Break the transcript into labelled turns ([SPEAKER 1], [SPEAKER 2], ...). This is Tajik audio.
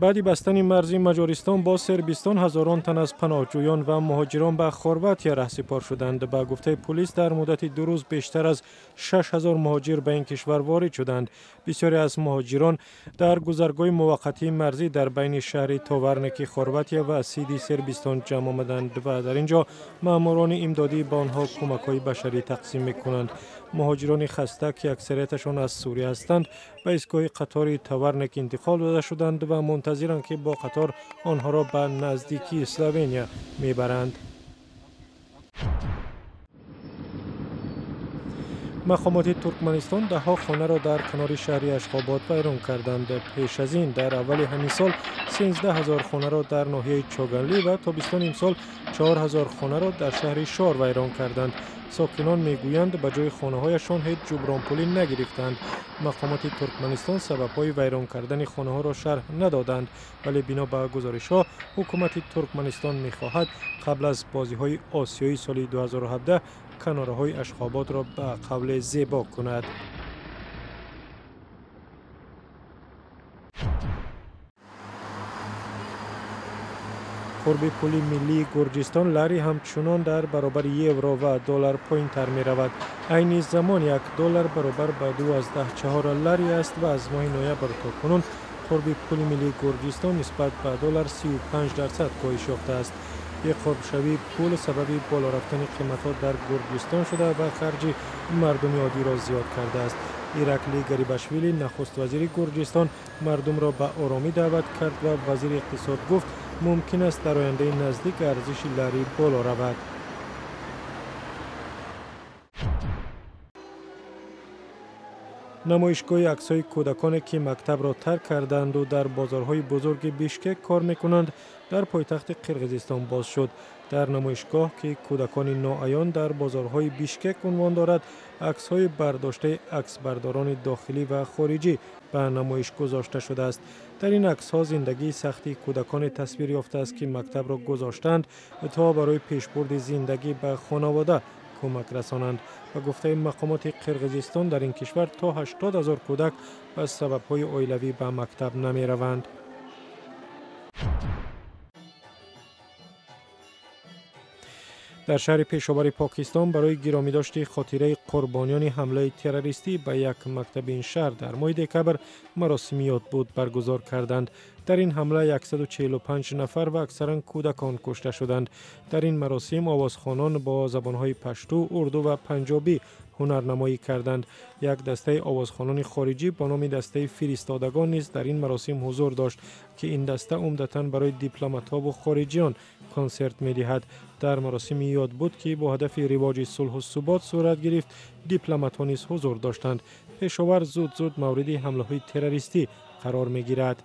[SPEAKER 1] Баъди бастани марзи Маҷористон бо Сербистон ҳазорон тан аз паноҳҷӯён ва муҳоҷирон ба Хорватия раҳсипор шуданд. Ба гуфтаи пулис, дар муддати 2 рӯз бештар аз 6000 муҳоҷир ба ин кишвар ворид шуданд. Бисёре аз муҳоҷирон дар гузаргоҳи муваққатии марзӣ дар байни шаҳри Товарники Хорватия ва Сиди Сербистон ҷамъ омаданд ва дар ин ҷо маъмурони имдодӣ ба онҳо кӯмакҳои башарӣ тақсим мекунанд. Муҳоҷирони хаста, ки аксарияташон аз Сурия ҳастанд, ба истгоҳи қатори Товарник интиқол дода шуданд ва мунтазиранд, ки бо қатор онҳоро ба наздикии Словения мебаранд. Мақомоти Туркманистон даҳҳо хонаро дар канори шаҳри Ашхобод вайрон карданд. Пеш аз ин дар аввали ҳамин сол 13 ҳазор хонаро дар ноҳияи Чоганлӣ ва тобистони имсол 4 ҳазор хонаро дар шаҳри Шор вайрон карданд. Сокинон мегӯянд, ба ҷои хонаҳояшон ҳеҷ ҷубронпулӣ нагирифтанд. Мақомоти Туркманистон сабабҳои вайрон кардани хонаҳоро шарҳ надоданд, вале бино ба гузоришҳо ҳукумати Туркманистон мехоҳад қабл аз бозиҳои осиёии соли 2017 канораҳои Ашхободро ба қавле зебо кунад. Қурби пули миллии Гурҷистон лари ҳамчунон дар баробари евро ва доллар поинтар меравад. Айни замон 1 доллар баробар ба 2,4 лари аст ва аз моҳи ноябр то кунун қурби пули миллии Гурҷистон нисбат ба доллар 35% коҳиш ёфтааст. Беқурбшавии пул сабаби боло рафтани қиматҳо дар Гурҷистон шуда ва харҷи мардуми оддиро зиёд кардааст. Иракли Гарибашвили, нахуст вазири Гурҷистон, мардумро ба оромӣ даъват кард ва вазири иқтисод гуфт, мумкин аст дар ояндаи наздик арзиши лари боло равад. Намоишгоҳи аксҳои кӯдаконе, ки мактабро тарк карданду дар бозорҳои бузурги Бишкек кор мекунанд, дар пойтахти Қирғизистон боз шуд. Дар намоишгоҳ, ки кӯдакони ноаён дар бозорҳои Бишкек унвон дорад, аксҳои бардоштаи аксбардорони дохилӣ ва хориҷӣ ба намоиш гузошта шудааст. Дар ин аксҳо зиндагии сахти кӯдаконе тасвир ёфтааст, ки мактабро гузоштаанд то барои пешбурди зиндагӣ ба хонавода кӯмак расонанд. Ба гуфтаи мақомоти Қирғизистон, дар ин кишвар то 80 ҳазор кӯдак ба сабабҳои оилавӣ ба мактаб намераванд. Дар шаҳри Пешовари Покистон барои гиромидошти хотираи қурбониёни ҳамлаи террористӣ ба як мактаби ин шаҳр дар моҳи декабр маросими ёдбуд баргузор карданд. Дар ин ҳамла 145 нафар ва аксаран кӯдакон кушта шуданд. Дар ин маросим овозхонон бо забонҳои пашту, урду ва панҷобӣ ҳунарнамоӣ карданд. Як дастаи овозхонони хориҷӣ бо номи дастаи фиристодагон низ дар ин маросим ҳузур дошт, ки ин даста умдатан барои дипломатҳову хориҷиён консерт медиҳад. Дар маросими ёдбуд, ки бо ҳадафи ривоҷи сулҳу субот сурат гирифт, дипломатҳо низ ҳузур доштанд. Пешовар зуд-зуд мавриди ҳамлаҳои террористӣ қарор мегирад.